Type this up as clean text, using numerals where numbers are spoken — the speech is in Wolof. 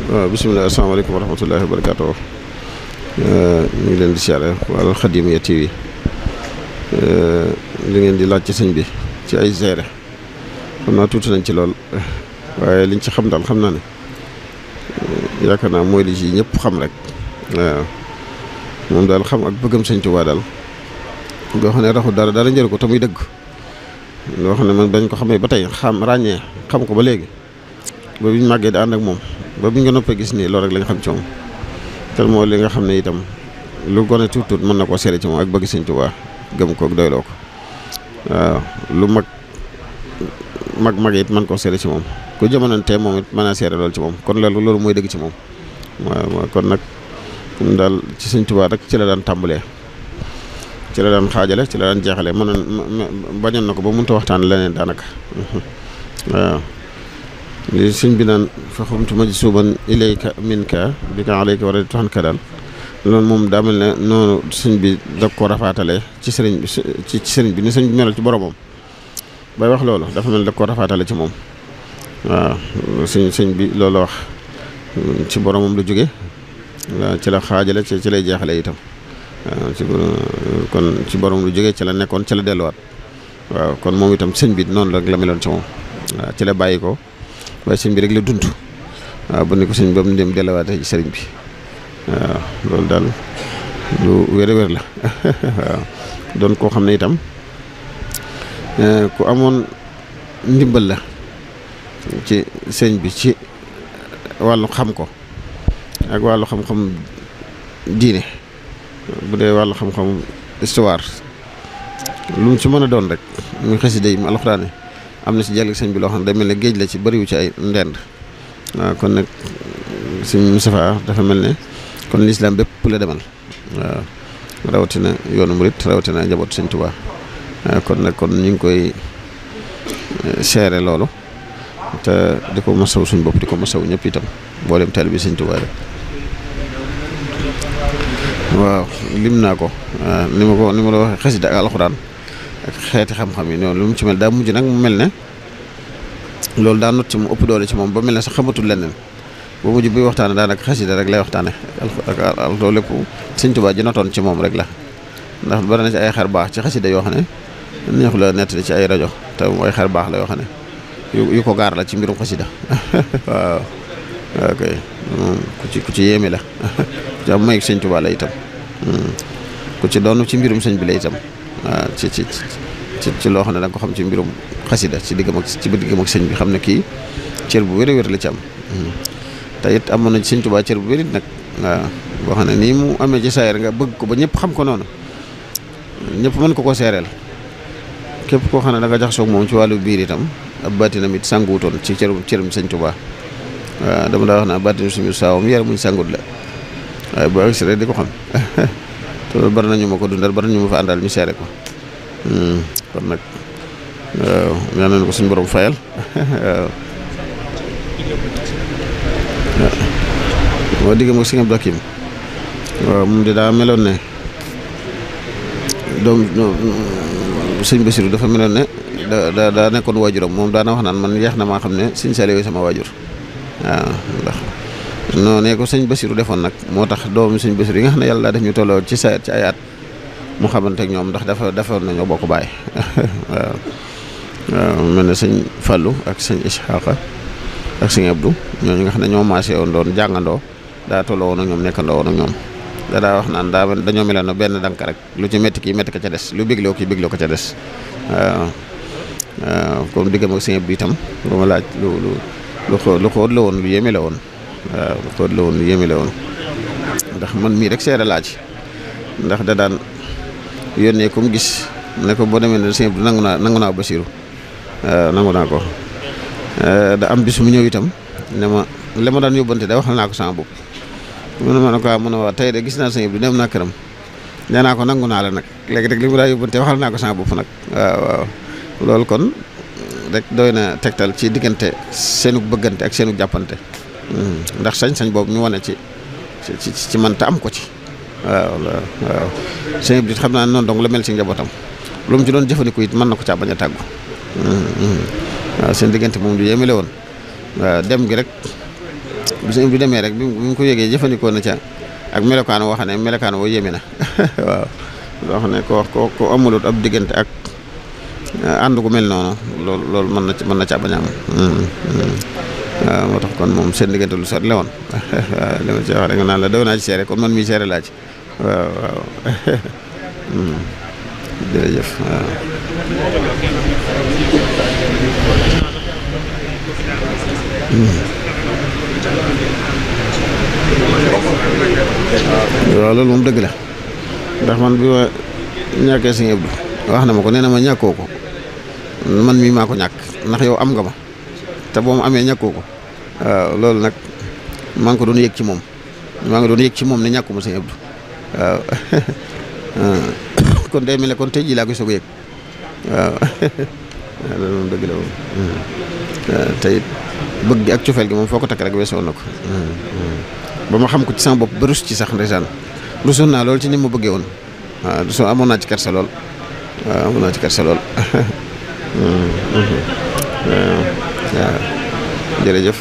waaw bisimilah asalaamaaleykum wa rahmatullahi wa barakaatu. ñu ngi leen di siyaare wàllu Xadimiya TV li ngeen di laaj ci sëñ bi ci ay seere xam naa tuuti nañ ci lool waaye liñ ci xam daal xam naa ne yaakaar naa mooy li ci ñëpp xam rek waaw moom daal xam ak bëggam sëñ Tuubaa daal ngoo xam ne raxul dara njëriñ ko te muy dëgg loo xam ne man bañ ko xamee ba tey ràññee xam ko ba léegi ba biñ màggee di ànd ak moom ba biñ nga noppee gis nii loolu rek lañ xam ci moom te moo li nga xam ne itam lu gone tuut mën na koo seere ci moom ak bëgg sëñ Tuubaa gëm ko doyloo ko waaw lu mag it mën koo seere ci moom ku jamonantee moom it mën a seere loolu ci moom kon loolu mooy dëgg ci moom waaw kon nag daal ci sëñ Tuubaa rek ci la daan tàmbalee ci la daan xaajale ci la daan jeexale bañoon na ko ba mënut a waxtaan leneen daanaka waaw li sëñ bi naan fa xumtu majsuban ilayka minka bi ka alayka war a taxan ka daal loolu moom daa mel ne noonu sëñ bi da ko rafaatale ci sëriñ bi ci sëriñ bi ni sëñ bi melal ci boromam bay wax loolu dafa mel ne da ko rafaatale ci moom waaw sëñ bi loolu wax ci boromam lu jóge waaw ci la xaajale ci lay jeexale itam waaw kon ci borom lu jóge ci la nekkoon ci la delluwaat waaw kon moom itam sëñ bi noonu rek la meloon ci moom waaw ci la bàyyi ko waaye sëñ bi rek la dund waaw bu ne ko sëñ ba mu dem delluwaate ci sëriñ bi waaw loolu daal lu wér la waaw doon koo xam ne itam ku amoon ndimbal la ci sëñ bi ci wàllu xam ko ak wàllu xam-xam diine bu dee wàllu xam-xam histoire lu mu ci mën a doon rek muy xasida yi mu alxuraane am na ci jàll sëñ bi loo xam ne day mel ne géej la ci bariwu ci ay ndend waaw kon nag sëñ Moustapha dafa mel ne kon lislaam bépp la demal waaw rawatina yoonu murit rawatina njabootu sëñ Tuubaa kon ñu ngi koy seere loolu te di ko masaw suñ bopp di ko masaw ñëpp itam mboolem taalibe bi sëñ Tuubaa rek waaw lim naa ko waaw ni ma la waxee xasida ak alxuraan ak xeeti xam-xam yi noonu lu mu ci mel daa mujj nag mu mel ne loolu daa not ci mu ëpp doole ci moom ba mel ne sax xamatul leneen ba mujj buy waxtaane daanaka xasida rek lay waxtaane ak loolu lépp sëñ Tuubaa ji notoon ci moom rek la ndax bari na ci ay xar baax ci xasida yoo xam ne neexu la nettali ci ay rajo te ay xar baax la yoo xam ne yu ko gaar la ci mbirum xasida waaw ok ku ci yéeme la ci am may sëñ Tuubaa la itam ku ci doon ci mbirum sëñ bi la itam waaw ci loo xam ne da nga ko xam ci mbirum xasida ci diggam ak sëñ bi xam ne kii cër bu wér la ci am te it amoon na ci sëñ Tuubaa cër bu wér it nag waaw boo xam ne nii mu amee ci saayir nga bëgg ko ba ñëpp xam ko noonu ñëpp mën ko seereel képp koo xam ne da nga jaxasoo moom ci wàllu biir itam ab baatinam it sanguwutoon ci cërum sëñ Tuubaa waaw dama daa wax naa baatinu suñu saawam yar muñ sangut la waaye boo agsi rek di ko xam te loolu bari nañu ma ko dundal bari nañu ma fa àndal ñu seere ko kon nag waaw ñaan nañu ko suñu borom fayal waaw diggam ak sëñ Abdou Hakim waaw moom di daa meloon ne doom sëñ Basiru dafa meloon ne daa nekkoon waajuram moom daana wax naan man yeex na maa xam ne sëñ Saliou sama waajur waaw ndax noonu ko sëñ Basiru defoon nag moo tax doomu sëñ Basiru yi nga xam ne yàlla daa def ñu tolloo ci sayet ci ay at mu xamante ak ñoom ndax defoon nañoo bokk baay waaw mel ne sëñ Fallou ak sëñ Ishaqa ak sëñ Abdou ñooñu nga xam ne ñoo maasee woon doon jàngandoo daa tolloo woon ak ñoom nekkandoo woon ak ñoom daa wax naan dañoo meloon benn dank rek lu ci métti kii métti ko ca des lu bégloo kii bégloo ko ca des waaw comme diggam ak sëñ Abdou itam ba ma laaj lu xóot la woon lu yéeme la woon waaw lu xóot la woon lu yéeme la woon ndax man mii rek seere laaj ndax da daan yónnee comme gis ne ko boo demee ne sëñ Abdou nangu naa Basiru nangu naa ko da am bis mu ñëw itam ne ma li ma daan yóbbante da waxal naa ko sama bopp mu ne ma ne ko mu ne waa tey de gis naa sëñ Abdou dem naa këram nee naa ko nangu naa la nag léegi rek li mu daa yóbbante waxal naa ko sama bopp nag waaw loolu kon rek doy na tegtal ci diggante seenu bëggante ak seenu jàppante ndax sañ-sañ boobu ñu wane ci man te am ko ci waaw sëñ bi xam naa noonu dong la mel ci njabootam lu mu ci doon jëfandiku it mën na ko caa bañ a tàggu waaw seen diggante moom du yéemale woon waaw dem gi rek bu sëñ bi demee rek bi mu ko yëgee jëfandikoo na ca ak melokaan woo xam ne melokaan woo yéeme na waaw loo xam ne ko amulut ab diggante ak ànd gu mel noonu loolu mën na caa bañ a am waaw moo tax kon moom seen diggante lu sori la woon waaw li ma ci wax rek nga naan la daw naa ci seere kon man mii seere laa ci waaw jërëjëf waaw loolu moom dëgg la ndax man bi ma ñàkkee Sëñ Abdou wax na ma ko nee na ma ñàkkoo ko man mii maa ko ñàkk ndax yow am nga ma te boo mu amee ñàkkoo ko waaw loolu nag maa ngi ko doon yëg ci moom ne ñàkkuma Sëñ Abdou waaw kon day mel ne kon tey jii laa koy soog a yëg waaw loolu moom dëgg la moom te it bëgg gi ak cofeel gi moom foo ko takk rek weesoon na ko ba ma xam ko ci sama bopp ba rus ci sax ndeysaan rusoon naa lool ci ni ma bëggee woon waaw amoon naa ci kersa lool waaw amoon naa ci kersa lool waaw jërëjëf